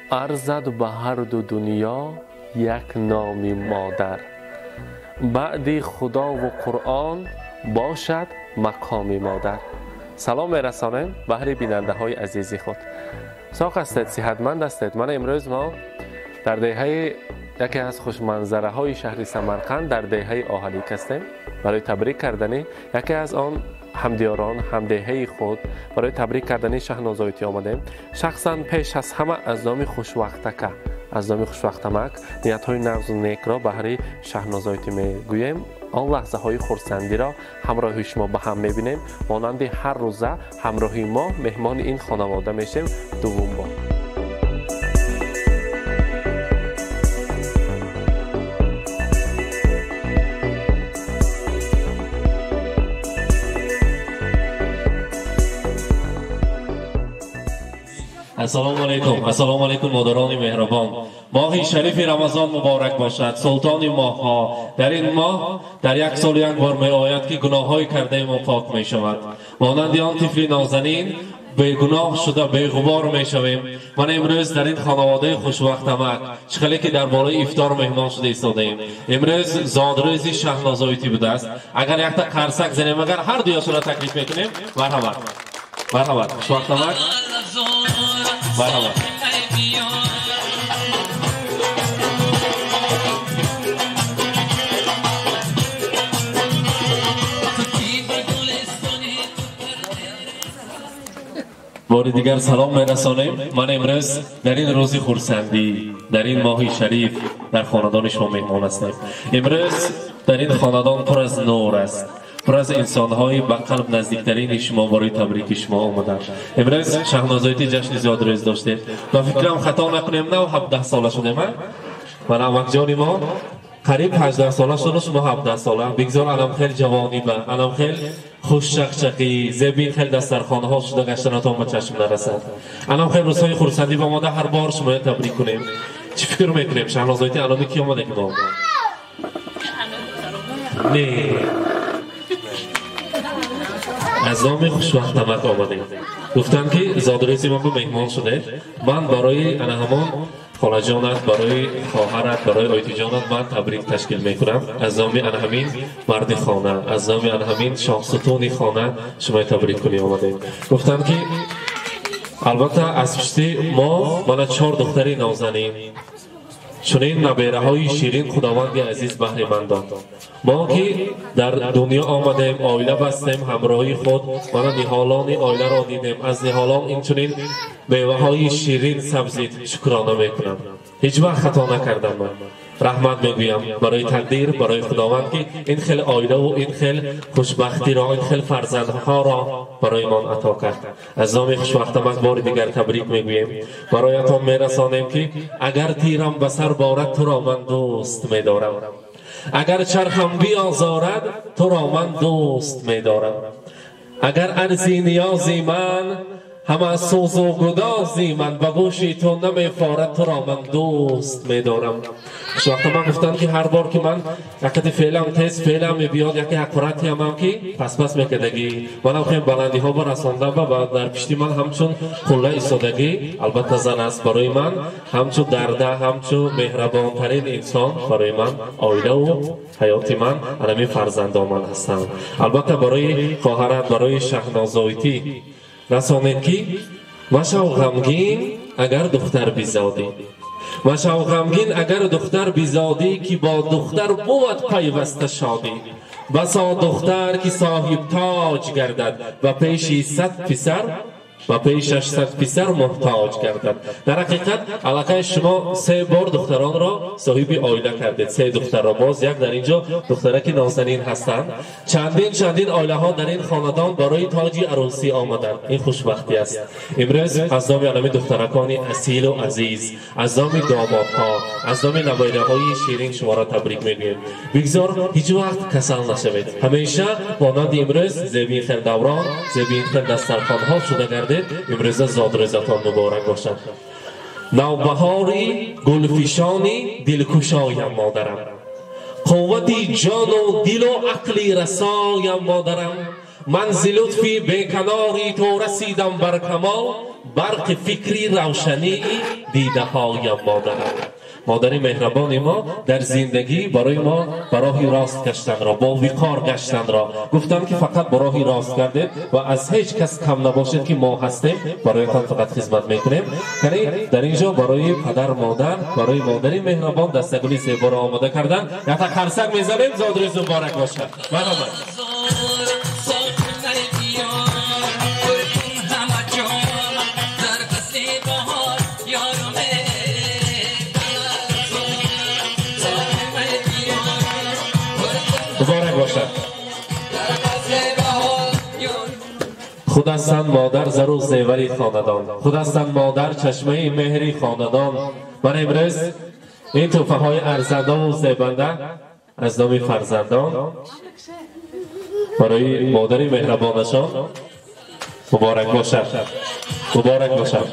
Арзад ба ҳар ду дунё як номи модар. Баъди Худову Қуръон бошад мақоми модар. Салом мерасонем баҳри бинандаҳои азизи худ. Соқ ҳастед, сиҳатманд ҳастед. Ман имрӯз мо дар деҳаи яке аз хушманзараҳои шаҳри Самарқанд, дар деҳаи Оҳалик ҳастем барои табрик кардани яке аз он ҳамдиёрон, ҳамдеҳаи худ, барои табрик кардани Шаҳнозоитӣ омадем. Шахсан пеш аз ҳама аз номи Хушвақтака, аз номи Хушвақтамак ниятҳои нағзу некро баҳри Шаҳнозоитӣ мегӯем. Он лаҳзаҳои хурсандиро ҳамроҳи шумо ба ҳам мебинем. Монанди ҳар рӯза ҳамроҳи мо меҳмони ин хонавода мешем дуввум бор. Ассалому алайкум, ассалому алайкум, модарони меҳрубон. Моҳи шарифи Рамазон муборак бошад, султони моҳҳо. Дар ин моҳ дар як сол як бор меояд, ки гуноҳҳои кардаи мо пок мешавад. Монанди он тифли нозанин бегуноҳ шуда беғубор мешавем. Ман имрӯз дар ин хонаводаи хушвақтамак, чӣ ки дар болои ифтор меҳмон шуда истодаем. Имрӯз зодрӯзи Шаҳнозоитӣ будааст. Агар якта қарсак занем, агар ҳар дуяшонро таклиф мекунем, марҳамат. Марҳамат, хушвақтамак. Марҳамат. Бори дигар салом мерасонем. Ман имрӯз дар ин рӯзи хурсандӣ, дар ин моҳи шариф дар хонадони шумо меҳмон ҳастем. Имрӯз дар ин хонадон пур аз нур аст, пур аз инсонҳои ба қалб наздиктарини шумо барои табрики шумо омаданд. Имрӯз Шаҳнозоитӣ ҷашни зиёдрӯз доштед. Ба фикрам хато накунем, нав 17 сола шудем. Ман амакҷони мо қариб 18 сола шуду, шумо 17 сола. Бигзор анам хел ҷавонӣ ба анам хел хушчақчақӣ, зебин хел дастархонаҳо шуда гаштанатон ба чашм нарасад. Анам хел рӯзҳои хурсандӣ ба омода ҳар бор шумоя табрик кунем. Чӣ фикр мекунем? Шаҳнозоитӣ аноми ки омада ки мо? Не, аз номи Хушвақтамак омадем. Гуфтам ки зодрӯзи ман ба меҳмон шудед. Ман барои ана ҳамон холаҷонат, барои хоҳарат, барои ойтиҷонат ман табрик ташкил мекунам. Аз номи ана ҳамин марди хона, аз номи ана ҳамин шоҳсутуни хона шумои табрик кунӣ омадем. Гуфтам ки албатта аз пушти мо мана 4 духтари нозанин, чунин набераҳои ширин Худованди азиз баҳри ман дод. Мо ки дар дунё омадем, оила бастем, ҳамроҳи худ мана ниҳолони оиларо дидем. Аз ниҳолон инчунин меваҳои ширин сабзид. Шукрона мекунам, ҳеҷ вақт хато накардам. Ман раҳмат мегӯям барои тақдир, барои Худованд, ки ин хел оилаву ин хел хушбахтиро, ин хел фарзандҳоро барои мон ато кард. Аз номи Хушвақтамак бори дигар табрик мегӯем. Бароятон мерасонем, ки агар тирам ба сар борад, туро ман дӯст медорам. Агар чархам биозорад, туро ман дӯст медорам. Агар арзи ниёзи ман ҳама сӯзу гудози ман ба гӯши ту намефорад, туро ман дӯст медорам. Хушвақта ман гуфтам, ки ҳар бор ки ман якати феълам тез феълам мебиёд, яке ҳақоратиамам ки паспас мекардагӣ, манам хеле баландиҳо барасондам ва дар пишти ман ҳамчун қулла истодагӣ. Албатта зан аст барои ман ҳамчун дарда, ҳамчун меҳрабонтарин инсон барои ман, оилаву ҳаёти ман анами фарзандон ман ҳастанд. Албатта барои хоҳарат, барои Шаҳнозоитӣ расонед, ки машав ғамгин агар духтар бизодӣ, машав ғамгин агар духтар бизодӣ, ки бо духтар бувад пайваста шодӣ. Басо духтар ки соҳиб тоҷ гардад, ба пеши 100 писар, ба пешаш 100 писар муҳтоҷ гардад. Дар ҳақиқат аллакай шумо 3 бор духтаронро соҳиби оила кардед, 3 духтарро. Боз як дар инҷо духтараки нозанин ҳастанд. Чандин чандин оилаҳо дар ин хонадон барои тоҷи арӯсӣ омаданд. Ин хушбахтӣ аст. Имрӯз аз номи алами духтаракони асилу азиз, аз номи домодҳо, аз номи набераҳои ширин шуморо табрик мегӯем. Бигзор ҳеҷ вақт касал нашавед. Ҳамеша монанди имрӯз зебин хел даврон, зебин хел дастархонҳо шуда гардед. Имрӯза зодрӯзатон муборак бошад. Навбаҳори гулфишони дилкушоям модарам, қуввати ҷону дилу ақли расоям модарам. Ман зи лутфи беканори ту расидам бар камол, барқи фикри равшании дидаҳоям модарам. Модари меҳрабони мо дар зиндагӣ барои мо ба роҳи рост гаштанро, бо виқор гаштанро гуфтанд, ки фақат ба роҳи рост гардед ва аз ҳеҷ кас кам набошед, ки мо ҳастем, бароятон фақат хизмат мекунем. Яъне дар ин ҷо барои падар, модар, барои модари меҳрабон дастагули зеборо омода кардан. Якта қарсак мезанем, зодрӯз муборак бошад. Марҳамат. Муборак бошад. Худ ҳастанд модар зару зевари хонадон, худ ҳастанд модар чашмаи меҳри хонадон. Ман имрӯз ин тӯҳфаҳои арзандаву зебанда аз номи фарзандон барои модари меҳрабонашон муборак бошад. Муборак бошад.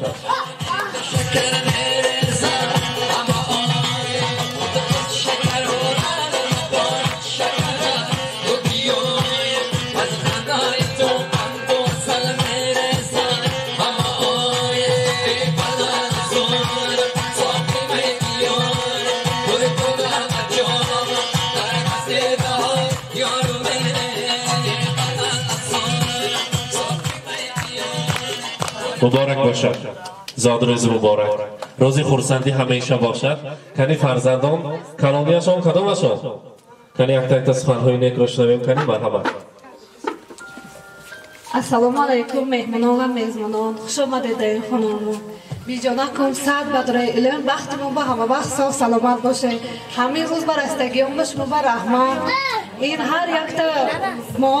Муборак бошад. Зодрӯз муборак. Рӯзи хурсандӣ ҳамеша бошад. Кани фарзандон калонияшон кадомашон? Кани якта якта суханҳои некро шунавем. Кани марҳамат. Ассалому алайкум меҳмонон ва мезмонон. Хуш омадед дар ин хонамо. Биҷонакум сад бадрои илм, бахтимон ба ҳама вақт соф саломат бошед. Ҳамин рӯз ба растагиёмон шумо ба раҳмат. Ин ҳар якта мо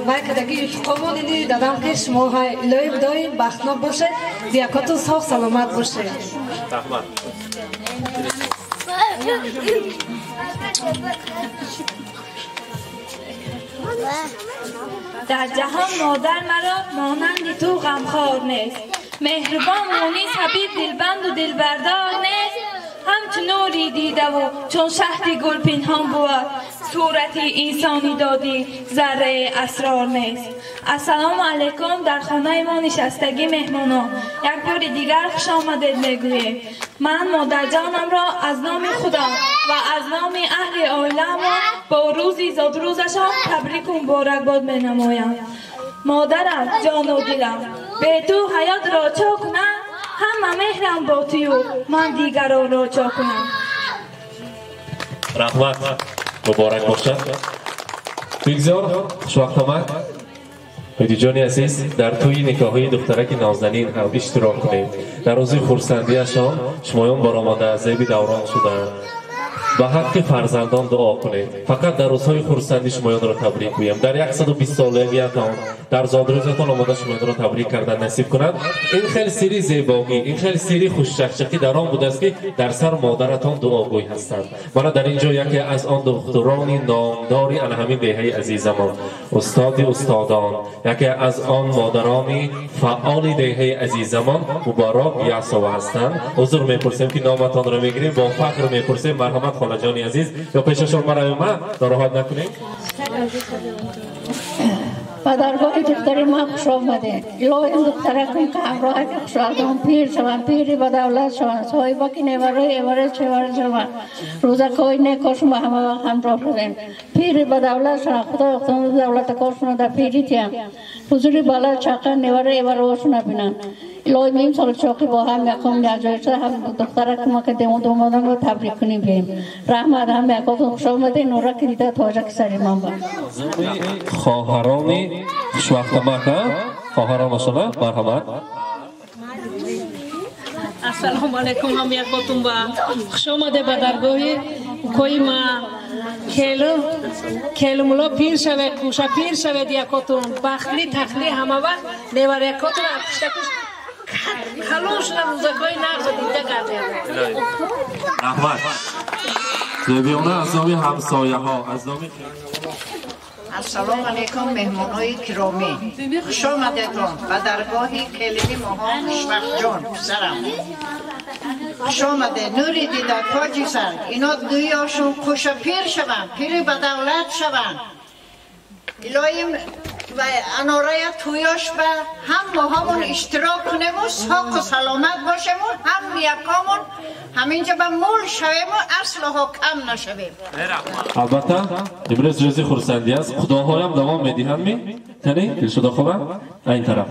вай кадаги ифтиқомон ини дадам ки шумо илоҳи доим бахтнок бошед, диякотон соф саломат бошед. Раҳмат. Дар ҷаҳон модар маро монанди ту ғамхор нест, меҳрубон мунис ҳабиб дилбанду дилбардор нест. Ҳамчу нури дидаву чун шаҳди гул пинҳон бувад, сурати инсони додӣ зарраи асрор нест. Ассалому алайкум дар хонаи мо нишастагӣ меҳмонон, як бори дигар хуш омадед мегӯем. Ман модарҷонамро аз номи худам ва аз номи аҳли оиламон бо рӯзи зодрӯзашон табрику муборакбод менамоям. Модарам, ҷону дилам, бе ту ҳаётро чо кунам, ҳама меҳрам бо тую ман дигаронро чо кунам. Раҳмат. Муборак бошад. Бигзор хушвақтомад ҳудиҷони азиз дар тӯи никоҳии духтараки нозанин ҳам иштирок кунед. Дар рӯзи хурсандиашон шумоён баромада зеби даврон шудаанд. Ба ҳаққи фарзандон дуо кунед. Фақат дар рӯзҳои хурсандӣ шумоёнро табрик гӯям. Дар 120 солагиятон, дар зодрӯзатон омода шумоёнро табрик кардан насиб кунад. Ин хел сири зебогӣ, ин хел сири хушчақчақӣ дар он будааст, ки дар сар модаратон дуогӯй ҳастанд. Мана дар ин ҷо яке аз он духтурони номдори ана ҳамин деҳаи азизамон, устоди устодон, яке аз он модарони фаъоли деҳаи азизамон Муборак Ясова ҳастанд. Узр мепурсем, ки номатонро мегирем, бо фахр мепурсем. Марҳамат холаҷони азиз, ё пешашон маравем, нороҳат накунем. Ба даргоҳи духтари ман хуш омадед. Илоҳим духтаракум ки ҳамроҳаки хушвақтон пир шаванд, пири ба давлат шаванд, соҳибаки неварои эвара чевара шаванд, рӯзакҳои некошон ба ҳама вақт ҳамроҳ шудем, пири ба давлат шаванд, худои худо давлатакошонро дар пирӣ диҳанд, ҳузури баланд чақа невара эвараошонро бинанд. Илоҳи меим соли чоқӣ бо ҳам яком якҷоя шуда ҳам духтаракума ки домодамро табрик кунем бием. Раҳмат, ҳам якотон хуш омадед. Нураки дида тоҷаки сари ман ба хоҳарони хушвақтамак, хоҳаронашона марҳамат. Ассалому алайкум ҳам якотун ба хуш омаде ба даргоҳи укои ма. Келумло пир шавед, кӯша пир шавед якотун, бахтли тахли ҳама вақт невар якотун пуштакуш калон шуда рӯзакҳои нағзо дида гардем. Раҳмат. Зебиёна аз номи ҳамсояҳо, аз номи Ассалому алайкум меҳмонҳои киромӣ, хуш омадетон ба даргоҳи келини моҳо Хушвақтҷон писарам. Хуш омадед, нури дида, тоҷи сар. Ино дуёшон кӯша пир шаванд, пири ба давлат шаванд. Илоҳим анорая туёш ба ҳам моҳамон иштирок кунему соқу саломат бошему, ҳам якомон ҳаминҷа ба мул шавему, аслоҳо кам нашавем. Албатта, имрӯз рӯзи хурсандӣ аст. Худоҳоям давом медиҳанд ми? Кани, Дилшода хола, айн тараф.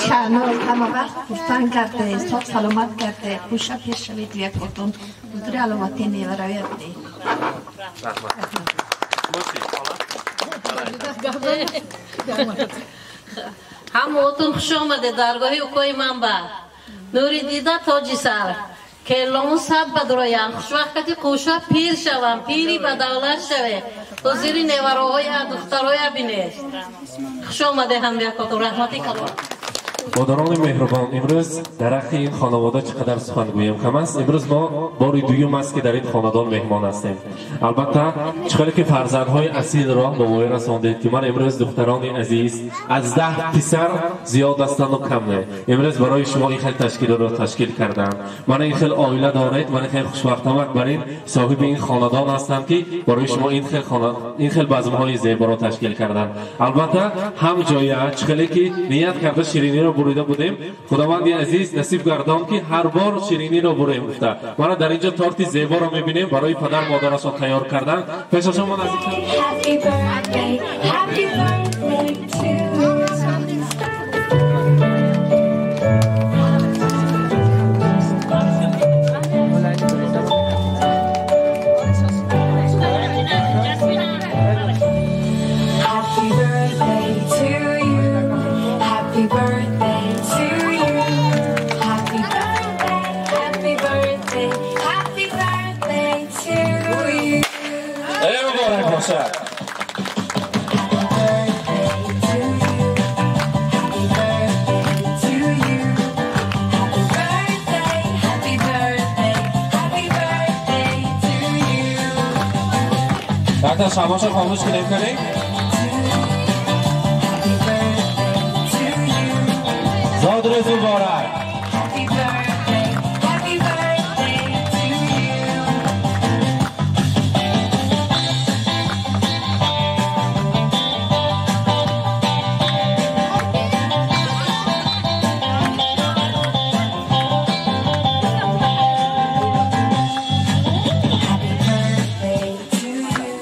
Шаҳноз ҳама вақт хурсанд карде, соқ саломат карде, хуша пеш шавед якотон, ҳузури аломати неваравия бидед. Ҳамаотон хуш омадед даргоҳи укои ман ба. Нури дида тоҷи сар. Келломун сад бадроян, хушвақти қӯша пир шавам, пири ба давлат шаве. Ҳузури невароҳоя, духтароя бинед. Хуш омаде ҳамякотон, раҳмати калон. Модарони меҳрубон, имрӯз дар ҳаққи ин хонавода чӣ қадар сухан гӯем кам аст. Имрӯз мо бори дуюм аст ки дар ин хонадон меҳмон ҳастем. Албатта, чӣ қадар ки фарзандҳои асилро ба воя расондед, ки ман имрӯз духтарони азиз аз 10 писар зиёд ҳастанду кам не. Имрӯз барои шумо ин хел ташкилотро ташкил кардам. Ман ин хел оила доред, ман ин хел хушбахтамак бар ин соҳиби ин хонадон ҳастам, ки барои шумо ин хел базмҳои зеборо ташкил кардам. Албатта, ҳам ҷоя чӣ хеле ки ният карда шириниро бурида будем, Худованди азиз насиб гардон, ки ҳар бор шириниро бурем гуфта. Мана дар инҷо торти зеборо мебинем барои падар модарашон тайёр кардан. Пешашон мо наздик. Happy birthday, happy birthday to you. Happy birthday to you. Happy birthday to you. Happy birthday, happy birthday, happy birthday to you. Эй, муборак бошад. Happy birthday to you. Happy birthday, happy birthday, happy birthday to you. Якта шамоша хомӯш кунем, кунем. Happy birthday to you. Зодрӯз муборак. Happy birthday, happy birthday to you. Happy birthday to you.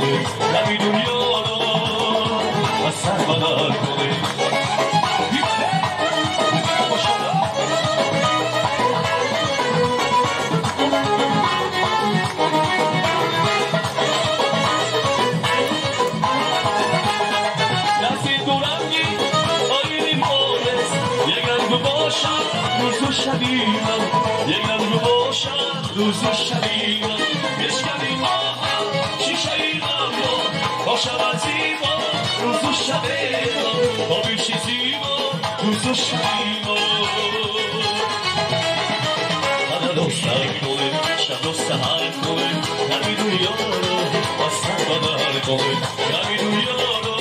کنه غمی دنیا رو از سر بدر کنه. یک رنگ باشد روز و شبیم بشکنیم ما هم شیشه ای غم را تا شود زیبا روز و شبیم تا بشی زیبا روز و شبیم. همه رو سر کنه شب رو سحر کنه غمی دنیا رو از سر بدر کنه غمی دنیا رو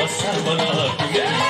از سر بدر کنه.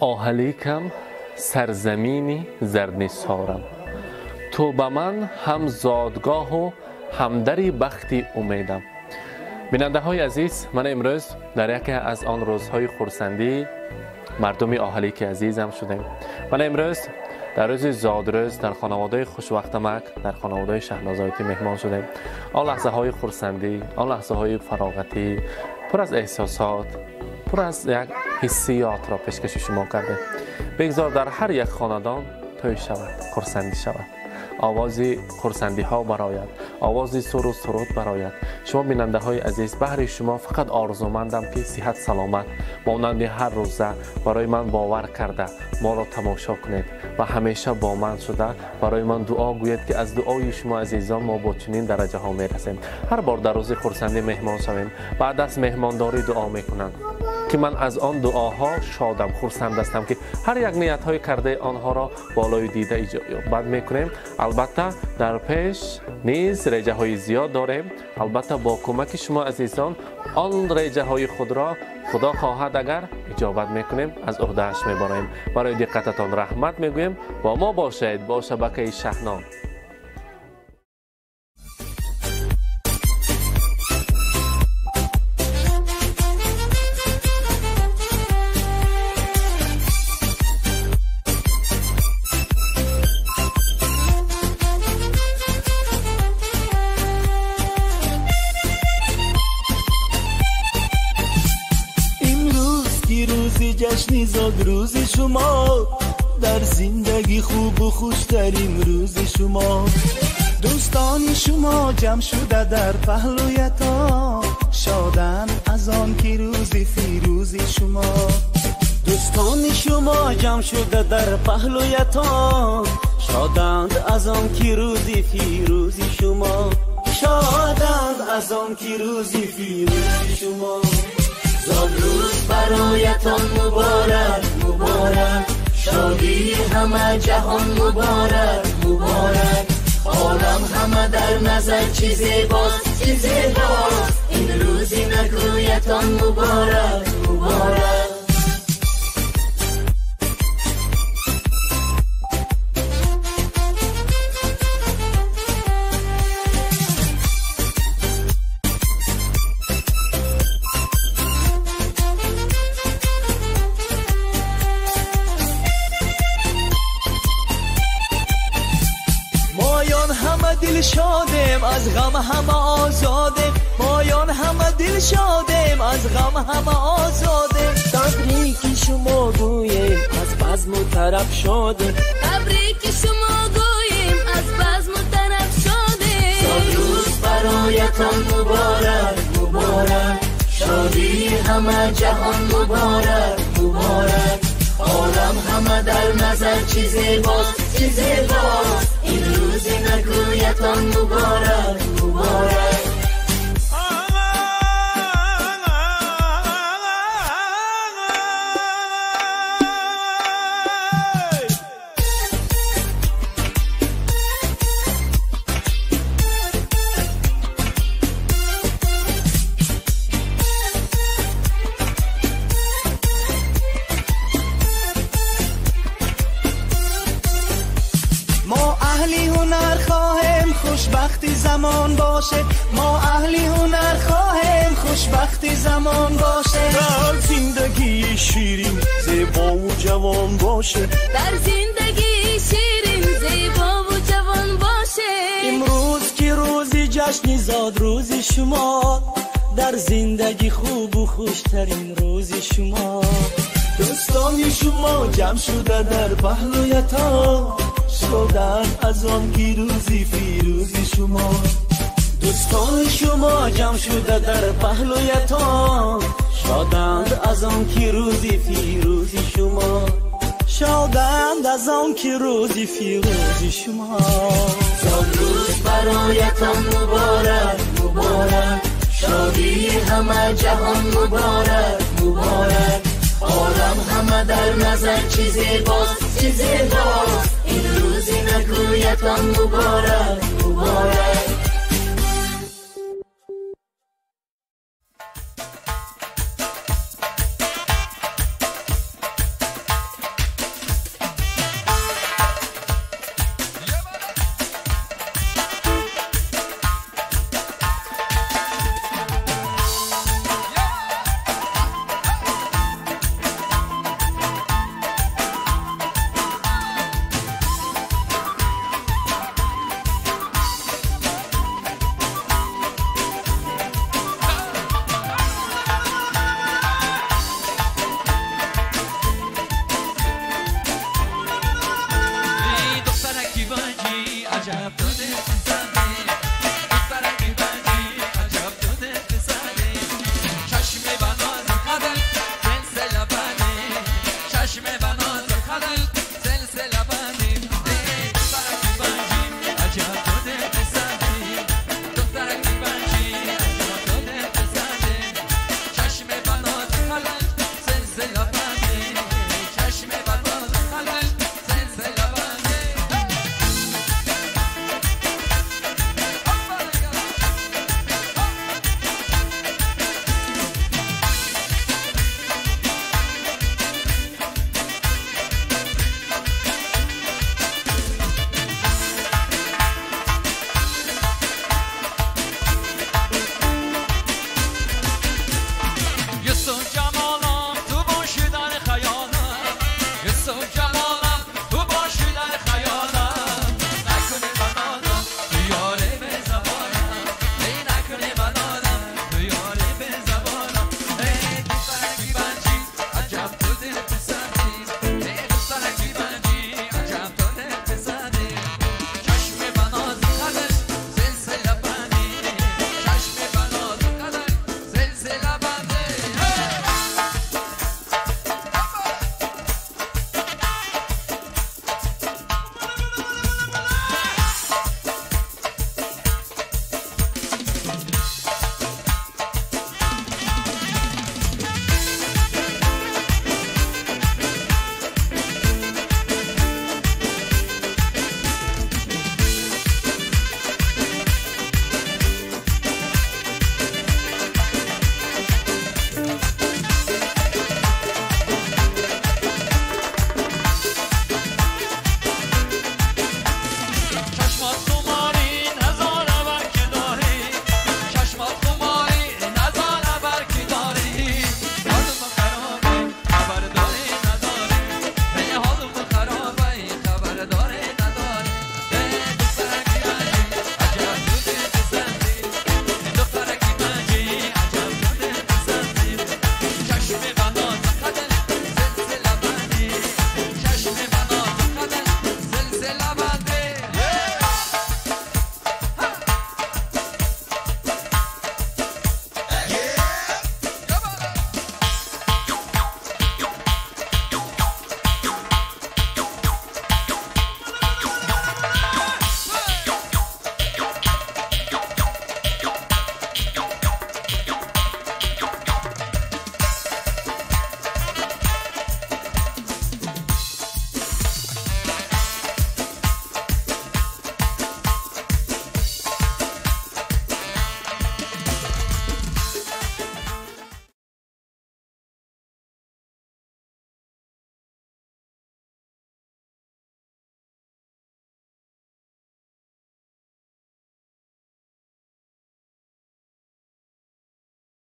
آهلیکم سرزمینی زرنیسارم، تو به من هم زادگاه و هم دری بختی امیدم. بیننده های عزیز، من امروز در یکی از آن روزهای خرسندی مردم آهلیک عزیزم شدیم. من امروز در روز زادروز در خانواده خوشوقتمک، در خانواده شهنازایتی مهمان شدیم. آن لحظه های خرسندی، آن لحظه های فراغتی پر از احساسات، پر از یک حسیات را پیشکش شما کرده. بگذار در هر یک خاندان توی شود، خرسندی شود، آواز خرسندی ها براید، آواز سر و سرود براید. شما بیننده های عزیز، بهر شما فقط آرزومندم که صحت سلامت مانند هر روزه برای من باور کرده ما را تماشا کنید و همیشه با من شده برای من دعا گویید که از دعای شما عزیزان ما با چنین درجه ها میرسیم. هر بار در روز خرسندی مهمان شویم، بعد از مهمانداری دعا میکنند که من از آن دعاها شادم، خرسند هستم که هر یک نیت های کرده آنها را بالای دیده اجابت میکنیم. البته در پیش نیز رجه های زیاد داریم. البته با کمک شما عزیزان آن رجه های خود را خدا خواهد اگر اجابت میکنیم، از عهده‌اش میبریم. برای دقتتان رحمت میگویم. با ما باشید با شبکه شهنام. جشن زادروز شما در زندگی خوب و خوشترین روز شما، دوستان شما جمع شده در پهلویتان، شادن از آن که روز فیروز شما، دوستان شما جمع شده در پهلویتان، شادند از آن که روز فیروز شما، شادند از آن که روز فیروز شما. زادروز برایتان مبارک مبارک، شادی همه جهان مبارک مبارک، عالم همه در نظر چی زیباست چی زیباست، این روزی نگویتان مبارک مبارک. شادیم از غم همه آزادیم، مایان همه دل شادیم از غم همه آزادیم. تبریک شما گوییم از بزم و طرب شادیم. تبریک شما گوییم از بزم و طرب شادیم. سالروز برایتان مبارک مبارک، شادی همه جهان مبارک مبارک. عالم همه در نظر چی زیباست چی زیباست، این روز نکویتان مبارک مبارک. خوشبختی زمان باشه، ما اهلی هنر خواهیم خوشبختی زمان باشه. در زندگی شیرین زیبا و جوان باشه، در زندگی شیرین زیبا و جوان باشه. امروز که روزی جشن زاد روز شما، در زندگی خوب و خوشترین روز شما. دوستان شما جمع شده در پهلویتان، شدن از آن که روزی فیروزی شما. دوستان شما جمع شده در پهلویتان، شادند از آن که روزی فیروزی شما. شادند از آن که روزی فیروزی شما. سالروز برایتان مبارک مبارک، شادی همه جهان مبارک مبارک. عالم همه در نظر چی زیباست چی زیباست، این روز نکویتان مبارک مبارک. چشم